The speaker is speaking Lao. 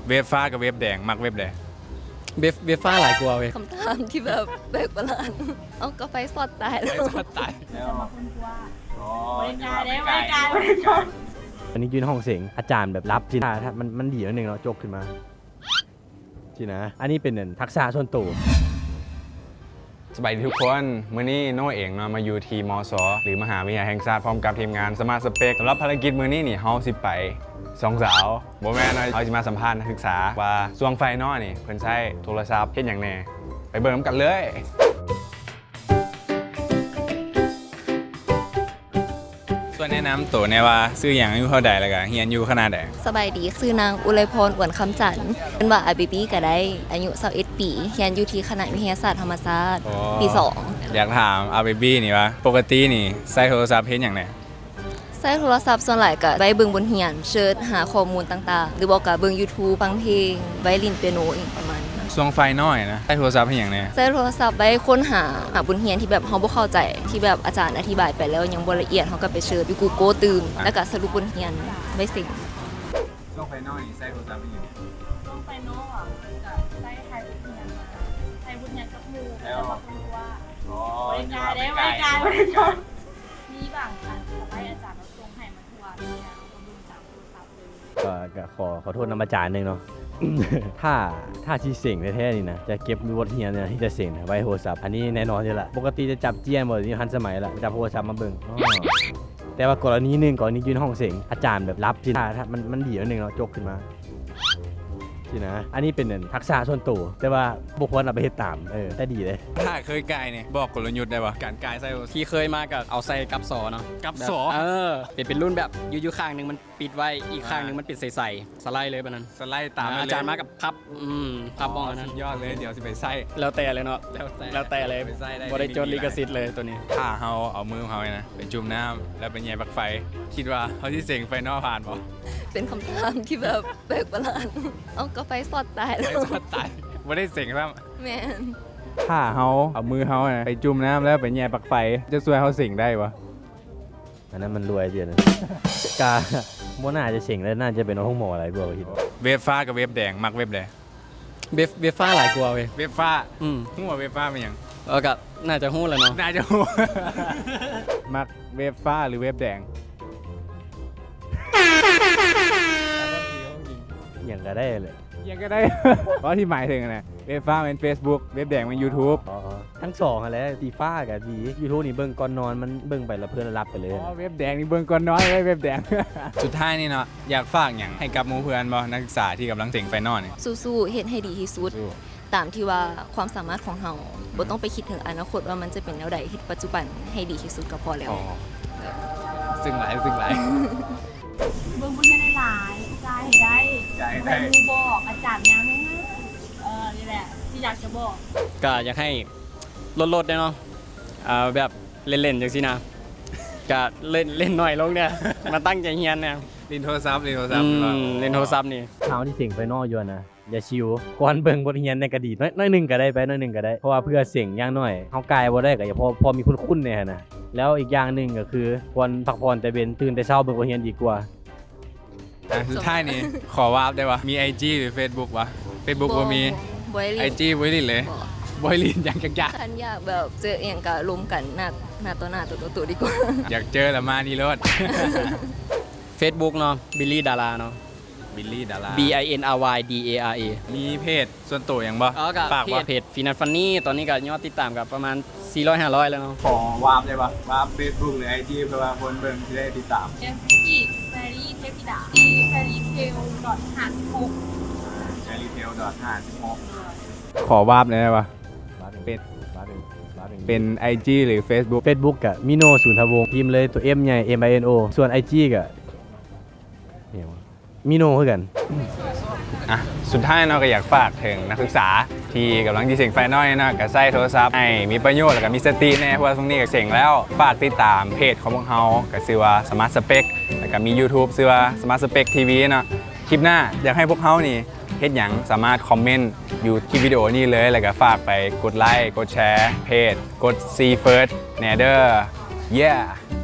ເວັບຟ້າກັບເວັບແດງ ມັກເວັບໃດ? ເວັບ ເວັບຟ້າຫຼາຍກວ່າເວີຍ. ຄຳຖາມທີ່ແບບແປກປະຫຼາດ. ເອົ້າ ກໍໄຟຊັອດຕາຍແລ້ວ. ໄຟຊັອດຕາຍແລ້ວ. ອໍ ບໍ່ໄດ້ຈ່າຍເດ້ ບໍ່ໄດ້ຈ່າຍ ບໍ່ໄດ້ຈ່າຍ. ອັນນີ້ຢືນຫ້ອງເສັງ ອາຈານແບບລັບຊີ້ນະ ມັນ ມັນດີໜ້ອຍໜຶ່ງເນາະ ຈົກຂຶ້ນມາ. ຊີ້ນະ ອັນນີ້ເປັນອັນທັກສະສ່ວນໂຕ. ສະບາຍດີທຸກຄົນ ມື້ນີ້ໂນເອງເນາະ ມາຢູ່ທີ່ ມສ ຫຼື ມະຫາວິທະຍາໄລແຫ່ງຊາດ ພ້ອມກັບທີມງານ Smart Spec. ສຳລັບພາລະກິດມື້ນີ້ນີ້ ເຮົາຊິໄປສ່ອງສາວ ບໍ່ແມ່ນເນາະ ເຮົາຊິມາສຳພາດນັກສຶກສາວ່າຊ່ວງໄຟນອນນີ້ ເພິ່ນໃຊ້ໂທລະສັບເຮັດຫຍັງແດ່. ໄປເບິ່ງນຳກັນເລີຍ. ຊ່ວຍແນະນຳໂຕແດ່ວ່າຊື່ຫຍັງ, ອາຍຸເທົ່າໃດ ແລ້ວກະຮຽນຢູ່ຄະນະໃດ? ສະບາຍດີ ຊື່ນາງ ອຸໄລພອນ ອວນຄຳຈັນ ເອີ້ນວ່າ ອາບີບີ ກະໄດ້, ອາຍຸຊາວເອັດປີ ຮຽນຢູ່ທີ່ຄະນະວິທະຍາສາດທຳມະຊາດ ອໍ ປີສອງ. ຢາກຖາມ ອາບີບີ ນີ້ວ່າ ປົກກະຕິນີ້ໃຊ້ໂທລະສັບເຮັດຫຍັງແດ່? ໃຊ້ໂທລະສັບສ່ວນຫຼາຍກະໄວ້ເບິ່ງບົດຮຽນ, ເສີດຫາຂໍ້ມູນຕ່າງໆ ຫຼືບໍ່ກະເບິ່ງ YouTube ຟັງເພງ, ໄວ້ຫຼິ້ນປຽໂນອີ່ຫຍັງປະມານນີ້. ຊ່ວງໄຟນອນນະ ໃຊ້ໂທລະສັບເຮັດຫຍັງແດ່? ໃຊ້ໂທລະສັບໄວ້ຄົ້ນຫາ ຫາບົດຮຽນທີ່ແບບເຮົາບໍ່ເຂົ້າໃຈ ທີ່ແບບອາຈານອະທິບາຍໄປແລ້ວຍັງບໍ່ລະອຽດ ເຮົາກໍໄປເສີດຢູ່ Google ຕື່ມ ອ່ະ ແລ້ວກໍສະຫຼຸບບົດຮຽນໄວ້ເສັງ. ຊ່ວງໄຟນອນນີ້ໃຊ້ໂທລະສັບເຮັດຫຍັງ? ຊ່ວງໄຟນອນກໍໃຊ້ຖ່າຍບົດຮຽນມາ ຖ່າຍບົດຮຽນກັບໝູ່ ແລ້ວກໍຄົ້ນຄວ້າ. ອໍ ບໍ່ໄດ້ຈ່າຍເດ້ ບໍ່ໄດ້ຈ່າຍ ບໍ່ໄດ້ຈ່າຍ. ມີບາງອັນສະໄລອາຈານເອົາສົ່ງໃຫ້ມາ ເພາະວ່າເຮົາກໍເບິ່ງຈາກໂທລະສັບເລີຍ. ກໍ ກໍຂໍ ຂໍໂທດນຳອາຈານໜຶ່ງເນາະ ຖ້າ ຖ້າຊິເສັງແທ້ໆນີ້ນະ ຈະເກັບບົດຮຽນທີ່ຈະເສັງໄວ້ໂທລະສັບ ອັນນີ້ແນ່ນອນຢູ່ລະ. ປົກກະຕິຈະຈັບເຈ້ຍບໍ່ ດຽວນີ້ທັນສະໄໝລະ ຈັບໂທລະສັບມາເບິ່ງ. ອໍ ແຕ່ວ່າກໍລະນີໜຶ່ງ ກໍລະນີຢືນຫ້ອງເສັງ ອາຈານແບບລັບຊີ້ນະ ມັນ ມັນດີໜ້ອຍໜຶ່ງເນາະ ຈົກຂຶ້ນມາ. ຊີ້ນະ ອັນນີ້ເປັນອັນທັກສະສ່ວນໂຕ ແຕ່ວ່າບໍ່ຄວນເອົາໄປເຮັດຕາມ. ເອີ ແຕ່ດີເດ້. ຖ້າເຄີຍກ່າຍນີ້ ບອກກົນລະຍຸດໄດ້ບໍ່? ການກ່າຍໃສ່ ທີ່ເຄີຍມາກໍເອົາໃສ່ກັບສໍເນາະ. ກັບສໍ? ແບບ ເອີ ເປັນ ເປັນລຸ້ນແບບຢູ່ ຢູ່ຂ້າງໜຶ່ງມັນປິດໄວ້ ອີກຂ້າງໜຶ່ງມັນເປັນໃສໆ ສະໄລເລີຍບາດນັ້ນ. ສະໄລຕາມນັ້ນເລີຍ. ອາຈານມາກັບພັບ ອືມ ພັບອອກອັນນັ້ນ. ສຸດຍອດເລີຍ ດຽວຊິໄປໃຊ້. ແລ້ວແຕ່ເລີຍເນາະ. ແລ້ວແຕ່ ແລ້ວແຕ່ເລີຍ. ບໍ່ໄດ້ຈົດລິຂະສິດເລີຍໂຕນີ້. ຖ້າເຮົາເອົາມືເຮົານີ້ນະ ໄປຈຸ່ມນ້ຳ ແລ້ວໄປແຍ່ປລັກໄຟ ຄິດວ່າເຮົາຊິເສັງໄຟນອນຜ່ານບໍ່? ເປັນຄຳຖາມທີ່ແບບແປກປະຫຼາດ. ເອົ້າ ກໍໄຟຊັອດຕາຍແລ້ວ. ໄຟຊັອດຕາຍ ບໍ່ໄດ້ເສັງຊ້ຳ. ແມ່ນ. ຖ້າເຮົາເອົາມືເຮົານະ ໄປຈຸ່ມນ້ຳ ແລ້ວໄປແຍ່ປລັກໄຟ ຈະຊ່ວຍເຮົາເສັງໄດ້ບໍ່? ອັນນັ້ນມັນລວຍເດ. ກະບໍ່ໜ້າຈະເສັງໄດ້ ໜ້າຈະໄປນອນໂຮງໝໍຫຼາຍກວ່າ ຄິດວ່າ. ເວັບຟ້າກັບເວັບແດງ ມັກເວັບໃດ? ເວັບ ເວັບຟ້າຫຼາຍກວ່າເວີຍ. ເວັບຟ້າ? ອືມ. ຮູ້ວ່າເວັບຟ້າແມ່ນຫຍັງ? ເອີ ກະໜ້າຈະຮູ້ແຫຼະເນາະ. ໜ້າຈະຮູ້. ມັກເວັບຟ້າຫຼືເວັບແດງ? ຫຍັງກະໄດ້ແຫຼະ. ຫຍັງກະໄດ້. ເວົ້າທີ່ໝາຍເຖິງນະ ເວັບຟ້າແມ່ນ Facebook ເວັບແດງແມ່ນ YouTube. ອໍ ທັງສອງຫັ້ນແຫຼະ. ສີຟ້າກະດີ YouTube ນີ້ເບິ່ງກ່ອນນອນ ມັນເບິ່ງໄປລະເພີນລະຫຼັບໄປເລີຍ. ອໍ ເວັບແດງນີ້ເບິ່ງກ່ອນນອນເລີຍ ເວັບແດງ. ສຸດທ້າຍນີ້ເນາະ ຢາກຝາກຫຍັງໃຫ້ກັບໝູ່ເພື່ອນບໍ່ ນັກສຶກສາທີ່ກຳລັງເສັງໄຟນອນນີ້? ສູ້ໆ ເຮັດໃຫ້ດີທີ່ສຸດ ຕາມທີ່ວ່າຄວາມສາມາດຂອງເຮົາ. ອືມ. ບໍ່ຕ້ອງໄປຄິດເຖິງອະນາຄົດວ່າມັນຈະເປັນແນວໃດ ເຮັດປັດຈຸບັນໃຫ້ດີທີ່ສຸດກໍພໍແລ້ວ. ອໍ ເອີ ເຊິ່ງຫຼາຍ ເຊິ່ງຫຼາຍ. ເບິ່ງບົດຮຽນຫຼາຍໆ ຈ່າຍໃຫ້ໄດ້ ຈ່າຍໃຫ້ໄດ້. ໃຫ້ໝູ່ບອກ ອາຈານຍາມແຮງ. ເອີ ນີ້ແຫຼະທີ່ຢາກຈະບອກ. ກະຢາກໃຫ້ລົດໆແດ່ເນາະ ເອີ ແບບເລ່ນໆ ຈັ່ງຊີ້ນະ ກະເລ່ນ ເລ່ນໜ້ອຍລົງແດ່ ມາຕັ້ງໃຈຮຽນແດ່. ຫຼິ້ນໂທລະສັບ ຫຼິ້ນໂທລະສັບ. ອືມ ເນາະ ຫຼິ້ນໂທລະສັບນີ້. ເຮົາທີ່ເສັງໄປນອກຢູ່ຫັ້ນນະ ຢ່າຊິວ ກ່ອນເບິ່ງບົດຮຽນແດ່ກະດີ ໜ້ອຍ ໜ້ອຍໜຶ່ງກະໄດ້ ໄປໜ້ອຍໜຶ່ງກະໄດ້ ເພາະວ່າເພື່ອເສັງ ຢ່າງໜ້ອຍເຮົາກ່າຍບໍ່ໄດ້ກະພໍ ພໍມີຄຸນໆແດ່ຫັ້ນນະ. ແລ້ວອີກຢ່າງໜຶ່ງກະຄື ຄວນພັກຜ່ອນແຕ່ເວັນ ຕື່ນແຕ່ເຊົ້າເບິ່ງບົດຮຽນດີກວ່າ. ອ່ະ ສຸດທ້າຍນີ້ ຂໍວາບໄດ້ບໍ່? ມີໄອຈີ ຫຼື Facebook ບໍ່? Facebook ບໍ່ມີ. ບໍ່ ບໍ່ໄດ້ຫຼິ້ນ. ໄອຈີ ບໍ່ໄດ້ຫຼິ້ນເລີຍ. ບໍ່ ບໍ່ໄດ້ຫຼິ້ນຫຍັງຈັກຢ່າງ. ຄັນຢາກແບບເຈີອີ່ຫຍັງກະລົມກັນໜ້າ ໜ້າຕໍ່ໜ້າ ໂຕຕໍ່ໂຕດີກວ່າ. ຢາກເຈີລະມານີ້ໂລດ. Facebook ເນາະ ບິລລີດາລາເນາະ. ບິລລີດາລາ B I N R Y D A R A. ມີເພຈສ່ວນໂຕຫຍັງບໍ່? ອໍ ກະ ຝາກບໍ່? ເພຈ ເພຈ Freenut Funny ຕອນນີ້ກະຍອດຕິດຕາມກະປະມານສີ່ຮ້ອຍຫ້າຮ້ອຍແລ້ວເນາະ. ຂໍວາບໄດ້ບໍ່? ວາບ Facebook ຫຼື ໄອຈີ ເພື່ອວ່າຄົນເບິ່ງຊິໄດ້ຕິດຕາມ. ເອັມ ອີ Fairy ເທບທິດາ ທີ່ fairytail ດອດ ຫ້າສິບຫົກ fairytail ດອດ ຫ້າສິບຫົກ. ຂໍວາບໄດ້ບໍ່? ເປັນ ເປັນໄອຈີ ຫຼື Facebook? Facebook ກະ Mino ສູນທະວົງ ພິມເລີຍໂຕ M ໃຫຍ່ M I N O ສ່ວນ IG ກະ ມີໂນຄືກັນ. ອ່ະ ສຸດທ້າຍເນາະ ກະຢາກຝາກເຖິງນັກສຶກສາທີ່ກຳລັງຊິເສັງໄຟນອນເນາະ ກະໃຊ້ໂທລະສັບໃຫ້ມີປະໂຫຍດ ແລ້ວກະມີສະຕິແດ່ ເພາະວ່າຊ່ວງນີ້ກະເສັງແລ້ວ. ຝາກຕິດຕາມເພຈຂອງພວກເຮົາ ກະຊື່ວ່າ Smart Spec ແລ້ວກະມີ YouTube ຊື່ວ່າ Smart Spec TV ເນາະ. ຄລິບໜ້າຢາກໃຫ້ພວກເຮົານີ້ເຮັດຫຍັງ ສາມາດຄອມເມັນຢູ່ຄລິບວິດີໂອນີ້ເລີຍ ແລ້ວກະຝາກໄປກົດໄລ ກົດແຊເພຈ ກົດ See First ແດ່ເດີ້. Yeah.